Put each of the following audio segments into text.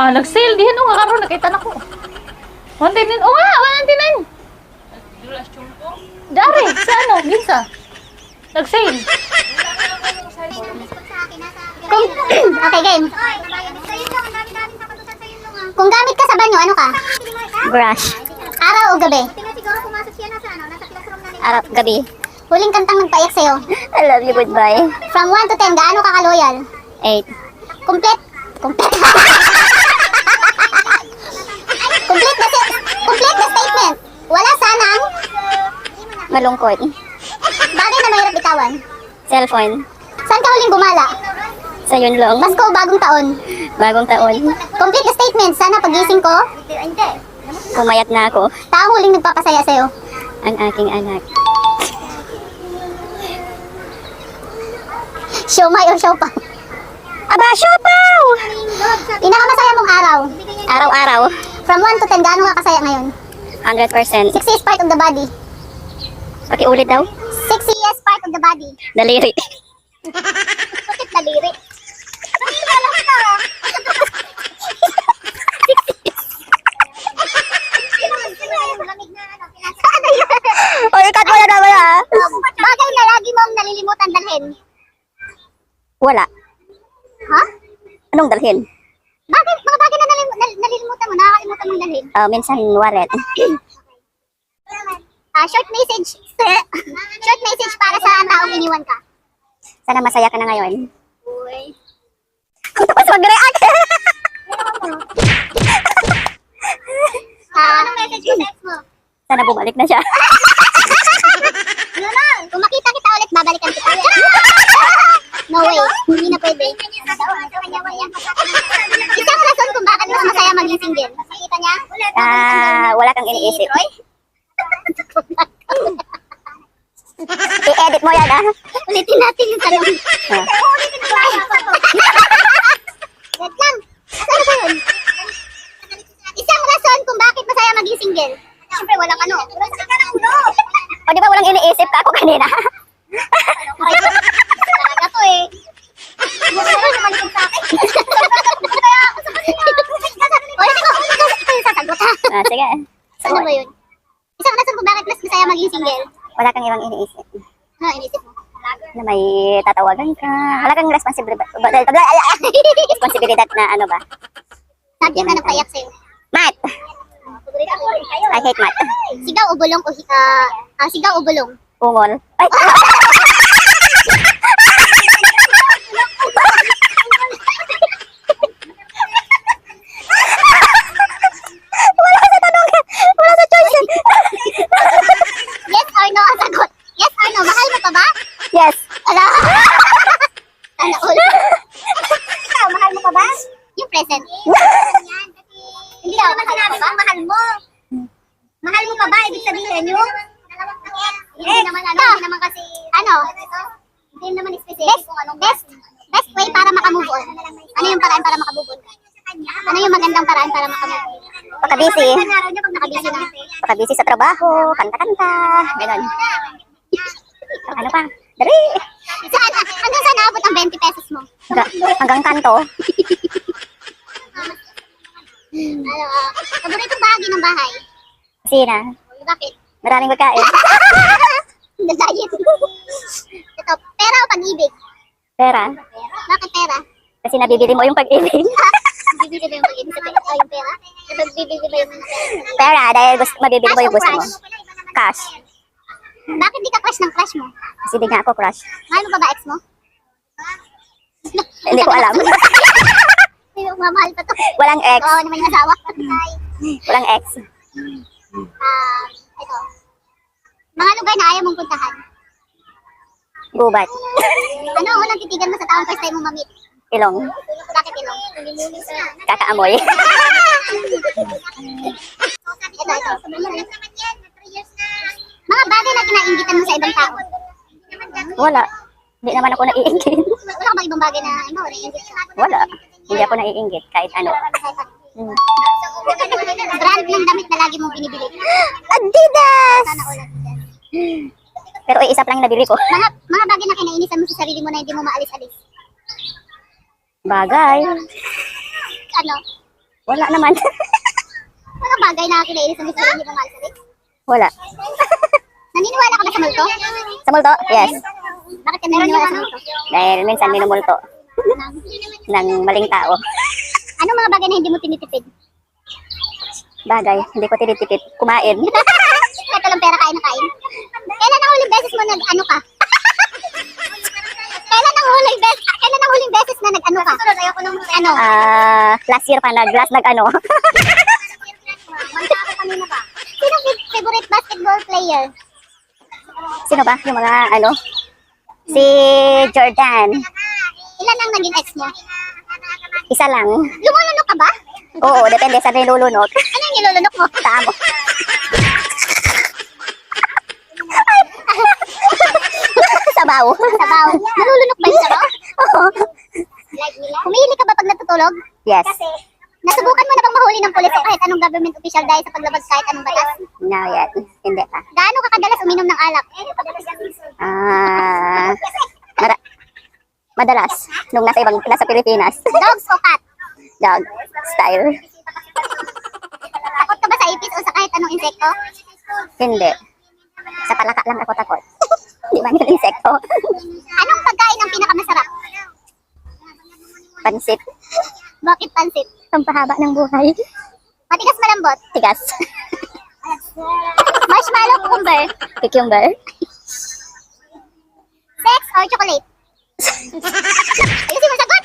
nag-sale din no nga karon nakita na ko. 199. Oh nga, 199. Dari, sa ano? Ginsa? Nag-sale. Okay, game. Kung gamit ka sa banyo, ano ka? Brush. Araw o gabi? Araw, gabi. Huling kantang nagpaiyak sa'yo. I love you, goodbye. From 1 to 10, gaano ka ka-loyal? 8. Complete. Complete the statement. Wala sanang Malungkot. bagay na mahirap bitawan. Cellphone. Saan ka huling gumala? Sa yun lang. Pasko o bagong taon? Bagong taon. Complete the statement. Sana pagising ko, Pumayat na ako. taong huling nagpapasaya sa'yo. Ang aking anak. Siomay o siopaw? Aba, siopaw! Pinakamasaya mong araw. Araw-araw. From 1 to 10, gaano ka kasaya ngayon? 100%. Sexiest part of the body. Pakiulit daw. Sexiest part of the body. Daliri. Bakit daliri? O, ikat mo na naman ah. Bagay na lagi mong nalilimutan dalhin. Wala. Ha? Anong dalhin? Mga bagay na nalilimutan mo, nakakalimutan mong dalhin. Minsan wallet. Short message. Short message para sa taong iniwan ka. Sana masaya ka na ngayon. Uy. Tapos mag-react. Anong message mo sa ex mo? Sana bumalik na siya. Ano lang? Kung makita kita ulit, babalikan kita. No way. Hindi na pwede. Isang rason kung bakit mas masaya maging single. Makita niya? Wala kang iniisip. I-edit mo yan ah. Ulitin natin yung tanong. Ah. Wait lang. Ano ba yun? Isang rason kung bakit masaya maging single. Siyempre, walang ano. O di ba walang iniisip ka ako kanina? Talaga to eh. Gusto ko lumalikod sa akin. Kaya ako sa kanila. Ito yung sasagot ha. Sige. Ano ba yun? Isang rason kung bakit mas masaya maging single. Wala kang ibang iniisip. Ha, inisip mo. Na may tatawagan ka. Wala kang responsibilidad. Responsibilidad na ano ba? Subject na nagpayak sa'yo. Math! I hate math. Sigaw o bulong o sigaw o bulong. Ungol. Ay! Wala sa tanong. Wala sa choice. Yes or no ang sagot? Yes or no? Mahal mo pa ba? Yes. Ala! Sana all. Ikaw, mahal mo pa ba? Yung present. Hindi daw, mahal mo ba? Mahal mo. Mahal mo pa ba? Ibig sabihin yung? Hindi naman ano, hindi naman kasi ano? Hindi naman specific kung anong best way para makamove on. Ano yung paraan para makamove on? Ano yung magandang paraan para makamove on? Pagka-busy. Nakabisi na. Pagka-busy sa trabaho. Kanta-kanta. Ganon. Ano pa? Dari. Saan? Hanggang saan naabot ang 20 pesos mo? Hanggang kanto. Ano, paboritong bahagi ng bahay? Sina. Bakit? Maraming magkain. Nag-diet. Ito, pera o pag-ibig? Pera. Bakit pera? Kasi nabibili mo yung pag-ibig. Bibili ba yung pag-ibig sa pera? Yung pera? Bibili ba yung Pera, dahil mabibili mo cash yung o gusto mo. crush? Cash. Bakit di ka crush ng crush mo? Kasi di nga ako crush. Mahal mo ba ba ex mo? Hindi ko alam. Hindi mo mamahal pa to. Walang ex. Oo, naman yung asawa. Walang ex. Ito. Mga lugar na ayaw mong puntahan. Gubat. Ano ang unang titigan mo sa taong first time mo mamit? Ilong. Bakit ilong? Kakaamoy. Ito. Mga bagay na kinaingitan mo sa ibang tao. Wala. Hindi naman ako naiinggit. Wala ka bang ibang bagay na ano, naiinggit ka? Wala. Hindi ako naiinggit kahit ano. Brand ng damit na lagi mong binibili. Adidas! Sana all Adidas. Pero isa pa lang nabili ko. Mga bagay na kinainisan mo sa sarili mo na hindi mo maalis-alis. Bagay. Ano? Wala naman. Mga bagay na kinainis ang gusto hindi mo mahal sa Rick. Wala. Naniniwala ka ba sa multo? Sa multo? Yes. Bakit ka naniniwala sa multo? Dahil minsan minumulto ng maling tao. Ano mga bagay na hindi mo tinitipid? Bagay, hindi ko tinitipid. Kumain. Ito lang pera, kain na kain. Kailan ang huling beses mo nag-ano ka? Kailan ang huling beses na nag-ano ka? Ayoko nung ano. Last year pa last nag-ano. Sino favorite basketball player? Sino ba? Yung mga ano? Si Jordan. Ilan ang naging ex mo? Isa lang. Lumulunok ka ba? Oo, depende sa nilulunok. Ano yung nilulunok mo? Tamo. Sabaw. Sabaw. Nalulunok ba yung sabaw? Oo. Humihili ka ba pag natutulog? Yes. Nasubukan mo na bang mahuli ng pulis o kahit anong government official dahil sa paglabag kahit anong batas? No, yet. Hindi pa. Gaano ka kadalas uminom ng alak? Madalas. Nung nasa Pilipinas. Dogs o cat? Dog. Style. Takot ka ba sa ipis o sa kahit anong insekto? Hindi. Sa palaka lang ako takot. Hindi man yung insekto. Anong pagkain ang pinakamasarap? Pansit. Bakit pansit? Ang pahaba ng buhay. Matigas malambot? Tigas. Marshmallow, cucumber? Cucumber. Sex or chocolate? Ayusin mo sagot!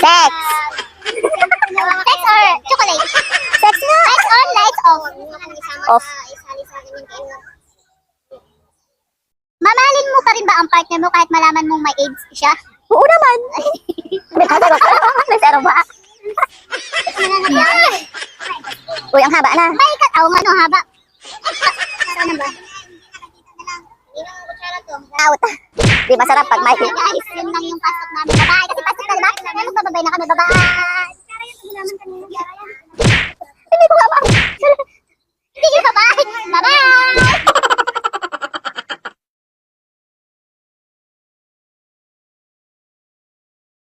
Sex. Sex or chocolate? Sex nga. Lights on, lights off. Off. Mamahalin mo pa rin ba ang partner mo kahit malaman mong may AIDS siya? Oo naman. May sarap. May sarap ba? Uy, ang haba na. May ikaw nga no, haba. Ano ba? Out. Di masarap pag may... Guys, yun lang yung pasok namin. Babae. Kasi pasok na, diba? Ano magbababay na kami, babae.